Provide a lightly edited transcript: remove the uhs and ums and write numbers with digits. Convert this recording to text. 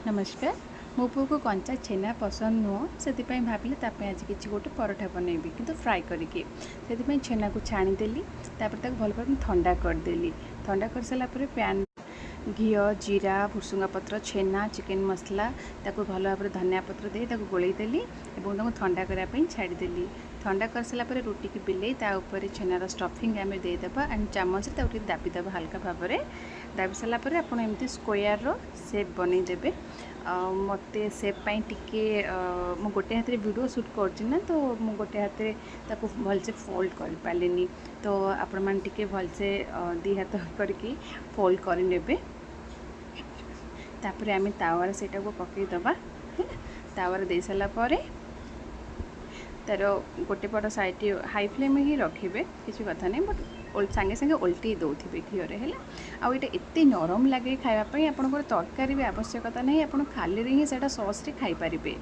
ନମସ୍କାର। ମୋ ପୁଅକୁ କଞ୍ଚା ଛେନା ପସନ୍ଦ ନୁହଁ, ସେଥିପାଇଁ ଭାବିଲି ତା ପାଇଁ ଆଜି କିଛି ଗୋଟେ ପରଠା ବନେଇବି, କିନ୍ତୁ ଫ୍ରାଏ କରିକି। ସେଥିପାଇଁ ଛେନାକୁ ଛାଣିଦେଲି, ତାପରେ ତାକୁ ଭଲ ଭାବରେ ଥଣ୍ଡା କରିଦେଲି। ଥଣ୍ଡା କରିସାରିଲା ପରେ ପ୍ୟାନ୍, ଘିଅ, ଜିରା, ଭୃସୁଙ୍ଗା ପତ୍ର, ଛେନା, ଚିକେନ୍ ମସଲା, ତାକୁ ଭଲ ଭାବରେ ଧନିଆ ପତ୍ର ଦେଇ ତାକୁ ଗୋଳେଇ ଦେଲି ଏବଂ ତାକୁ ଥଣ୍ଡା କରିବା ପାଇଁ ଛାଡ଼ିଦେଲି। ଥଣ୍ଡା କରିସାରିଲା ପରେ ରୁଟିକି ବେଲେଇ ତା ଉପରେ ଛେନାର ଷ୍ଟଫିଂ ଆମେ ଦେଇଦେବା ଆଣ୍ଡ ଚାମଚରେ ତାକୁ ଟିକେ ଦାବିଦେବା। ହାଲକା ଭାବରେ ଦାବି ସାରିଲା ପରେ ଆପଣ ଏମିତି ସ୍କୋୟାରର ସେପ୍ ବନେଇଦେବେ। ଆଉ ମୋତେ ସେପ୍ ପାଇଁ ଟିକେ, ମୁଁ ଗୋଟେ ହାତରେ ଭିଡ଼ିଓ ସୁଟ୍ କରୁଛି ନା, ତ ମୁଁ ଗୋଟେ ହାତରେ ତାକୁ ଭଲସେ ଫୋଲ୍ଡ କରିପାରିଲିନି। ତ ଆପଣମାନେ ଟିକେ ଭଲସେ ଦୁଇ ହାତ କରିକି ଫୋଲ୍ଡ କରିନେବେ। ତାପରେ ଆମେ ତାୱାରେ ସେଇଟାକୁ ପକାଇଦେବା, ହେଲା। ତାୱାରେ ଦେଇସାରିଲା ପରେ ତା'ର ଗୋଟେ ପଟ ସାଇଡ଼୍ ହାଇ ଫ୍ଲେମ୍ ହିଁ ରଖିବେ, କିଛି କଥା ନାହିଁ, ବଟ୍ ସାଙ୍ଗେ ସାଙ୍ଗେ ଓଲଟେଇ ଦେଉଥିବେ ଘିଅରେ, ହେଲା। ଆଉ ଏଇଟା ଏତେ ନରମ ଲାଗେ ଖାଇବା ପାଇଁ, ଆପଣଙ୍କର ତରକାରୀ ବି ଆବଶ୍ୟକତା ନାହିଁ। ଆପଣ ଖାଲିରେ ହିଁ ସେଇଟା ସସ୍ରେ ଖାଇପାରିବେ।